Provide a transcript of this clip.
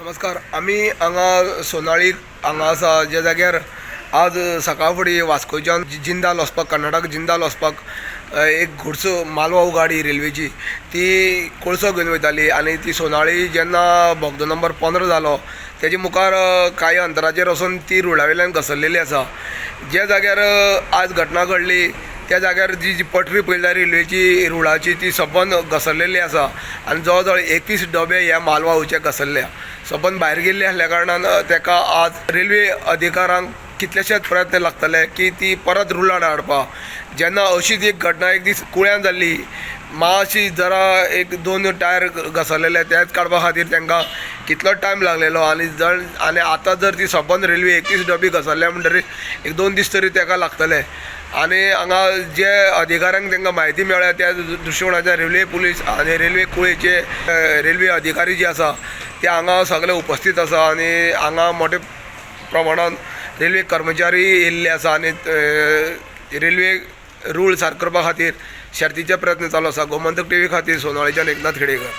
नमस्कार, आमी हांगा सोनाळी हांगा आसा, ज्या जाग्यार आज सकाळ फुडें वास्कोच्यान जिंदाल वचपाक, कर्नाटक जिंदाल वचपाक एक गुड्स मालवाहू गाडी रेल्वेची ती कोळसो घेवन वयताली आनी ती सोनाळी जेन्ना बोगदो नंबर 15 जालो तेजे मुखार कांय अंतराचेर वचून ती रुळा वयल्यान घसरलेली आसा. ज्या जाग्यार आज घटना घडली त्या जाग्यार जी जी पटरी पळयल्या रेल्वेची रुळाची ती सबंद घसरलेली आसा आनी जवळ जवळ 21 डबे ह्या मालवाहूचे घसरल्या, सबंद भायर गेल्ले आसल्या कारणान तेका आज रेल्वे अधिकारांक कितलेशेच प्रयत्न लागतले की ती परत रुळार हाडपाक. जेन्ना अशीच एक घटना एक दीस कुळ्यान जाल्ली, मातशी जरा एक दोन टायर घसरलेले तेच काडपा खातीर तांकां कितलो टायम लागलेलो आनी जर आनी आतां जर ती सबंद रेल्वे 21 डबी घसरल्या म्हणटरीर एक दोन दीस तरी ताका लागतले. आनी हांगा जे अधिकाऱ्यांक तांकां म्हायती मेळ्ळ्या त्या दृश्टिकोणाच्यान रेल्वे पुलीस आनी रेल्वे कुळेचे रेल्वे अधिकारी जे आसा ते हांगा सगळे उपस्थीत आसा आनी हांगा मोठे प्रमाणान रेल्वे कर्मचारी येयल्ले आसा आनी रेल्वे रूळ सारको करपा खातीर शर्तीचे प्रयत्न चालू आसा. गोमंतक टीव्ही खातीर सोनाळीच्यान एकनाथ खेडेकर.